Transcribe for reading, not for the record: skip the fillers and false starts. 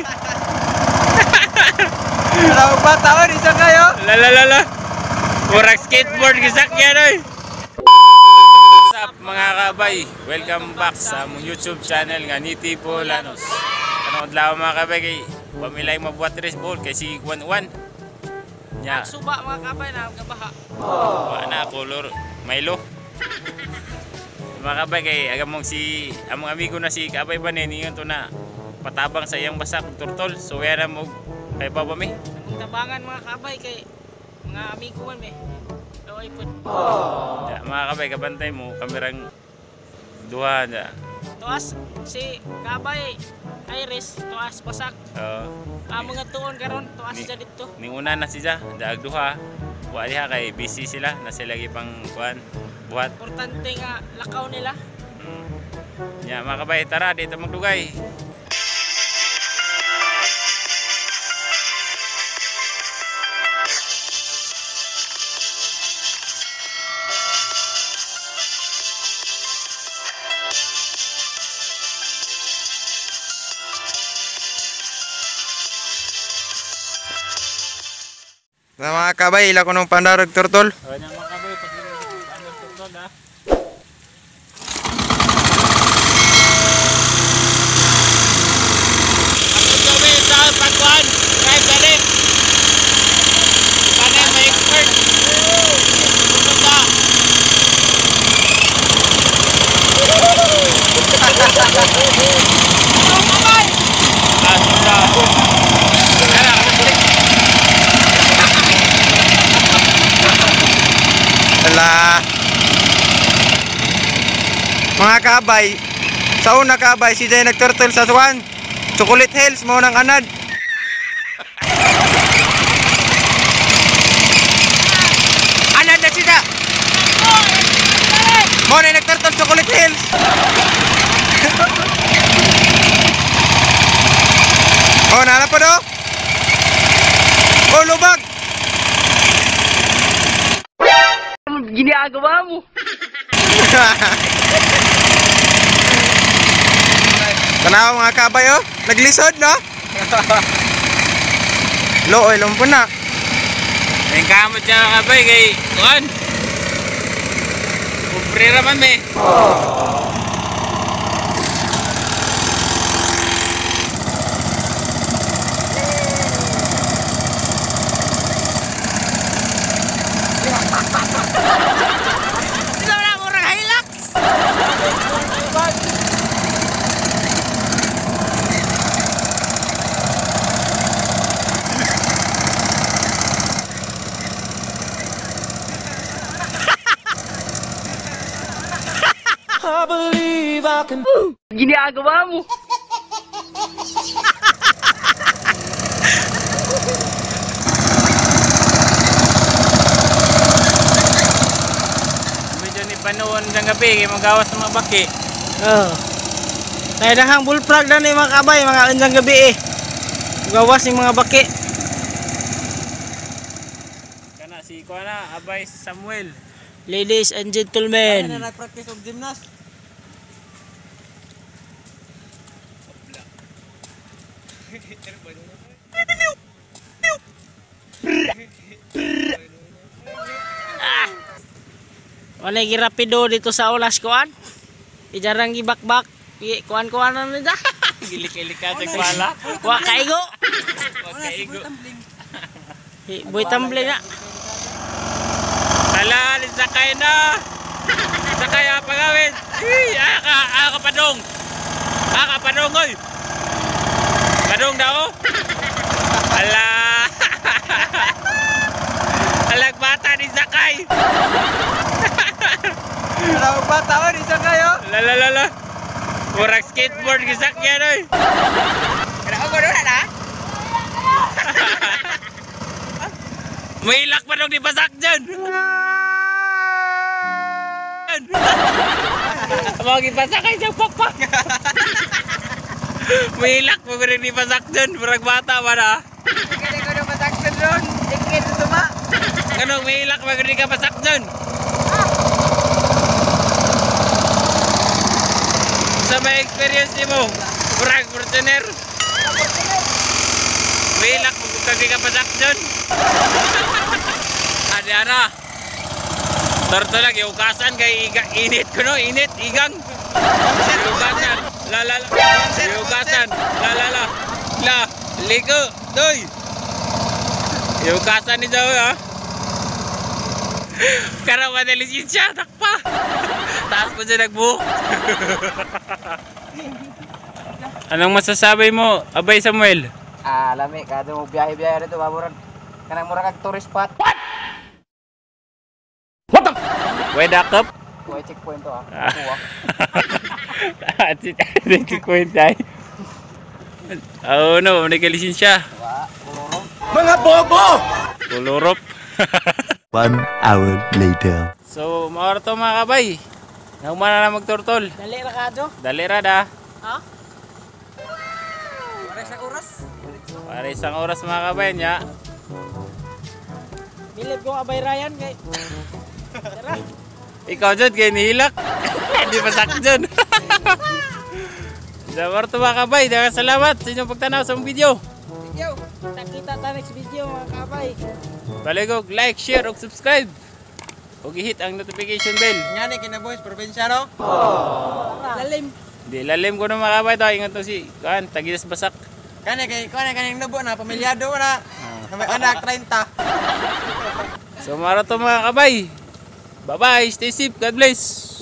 sakay. Wala pa tao ni sakay oh. La la la la. Murag skateboard gisakyan oy. What's up mga kabay? Welcome back sa among YouTube channel nga Niti Bolanos. Anong adlaw mga kabay kay pamilay mabuhat diri sa Bohol kay si 11. Nya. Suba mga kabay na gabaha. Wa na color Milo. Mga kabay kay agamong si among amigo na si Kabay Banen ingon to na patabang sa iyang basak og turtol. So kaya na mo kay baba mi. Among tabangan mga kabay kay mga amigo man mi. Oy pud. Ya, mga kabay kabantay mo kamerang duha na. Tuas si Kabay Iris, tuas basak. Ang mga tuon karon tuas siya didto. Ning una na siya, daag duha. Wa diha kay busy sila, na sila lagi pang kuan buhat. Importante nga lakaw nila. Ya, mga kabay, tara dito magdugay. Na mga kabay, ila ko nung pandarog turtol. Okay na mga kabay, pag turtol ha. Ako kami sa pagkuan, drive dali. Panay may expert. Pupunta. Ah, sudah. Kaya, balik. Ala. Mga kabay, sa una kabay, si Jay nagturtle sa Swan. Chocolate Hills, mo nang anad. Anad na siya. Mo na nagturtle Chocolate Hills. Oh, nana pa do? Oh, lubag. Ginagawa mo. Tanaw mga kabay oh, naglisod no? Looy, lumpo na. Ang kamot siya mga kabay kay kuan. Pobre ra man me. Sila wala murag Hilux. I believe I can. Ginagawa mo. Medyo ni panuon ng gabi kay magawas ng mga baki. Oh. Tayo dahang bullfrog na ni mga kabay, mga unjang gabi eh. Gawas ni mga baki. Kana si kuana Abay Samuel. Ladies and gentlemen. Ano nag-practice og gymnast? Wala girapido dito sa olas kuan. Ijarang gibakbak. Kuan-kuan na nila. Gilik-ilik ka sa kwala. Wa kaigo. Wa kaigo. Boy tumbling na. Hala, sakay na. Sakay ah, pagawin. Ay, aka, aka padong. Aka padong oy. Padong daw. Hala. Alag bata ni sakay. Wala pa tao ni sakay oh. La la la la. Murag skateboard gisakyan oy. Kada ko na. May ilak pa dong di basak dyan. Mga gipasak ay siyang pakpak. May ilak pa rin di basak dyan. Murag bata ba na? Kaya ko na basak dyan. Ikit tuma. Anong may ilak pa rin ka basak dyan? Sa may experience mo, murag Fortuner. pag ka pasak dyan. Adi ana. Torto lang, iukasan kay iga, init ko no, init, igang. Iukasan, la la la. Iukasan, la la la. La, liko, doy. Iukasan ni Joey ha. Kara madali siya, takpa. Taas po siya nagbuhok. Anong masasabi mo, Abay Samuel? Ah, lami kada mo biyahe-biyahe dito baburan. Kanang mura kag tourist spot. Wait up. Way checkpoint to ah. At si kwenta. Oh no, may lisensya. Mga bobo! Kulurop. 1 hour later. So, maura to mga kabay. Nauma na na magturtol. Dali ra ka do. Dali ra da. Ha? Para sa oras. Para isang oras mga kabay niya. Bilib ko Abay Ryan kay. Tara. Ikaw dyan, kay nihilak. Hindi pa sakit dyan. Maura to mga kabay. Daghang salamat sa inyong pagtanaw sa among video. Yo, kita ta next video mga kabay. Baligog, like, share, ug subscribe. Ug i-hit ang notification bell. Nga ni kinaboys, probinsya no? Lalim. Di lalim ko na mga kabay. To. Ingat to si Kuan, tagilas basak. Kani kay kani kaning nubo na pamilyado na. Na may anak 30. So, mara to mga kabay. Bye-bye. Stay safe. God bless.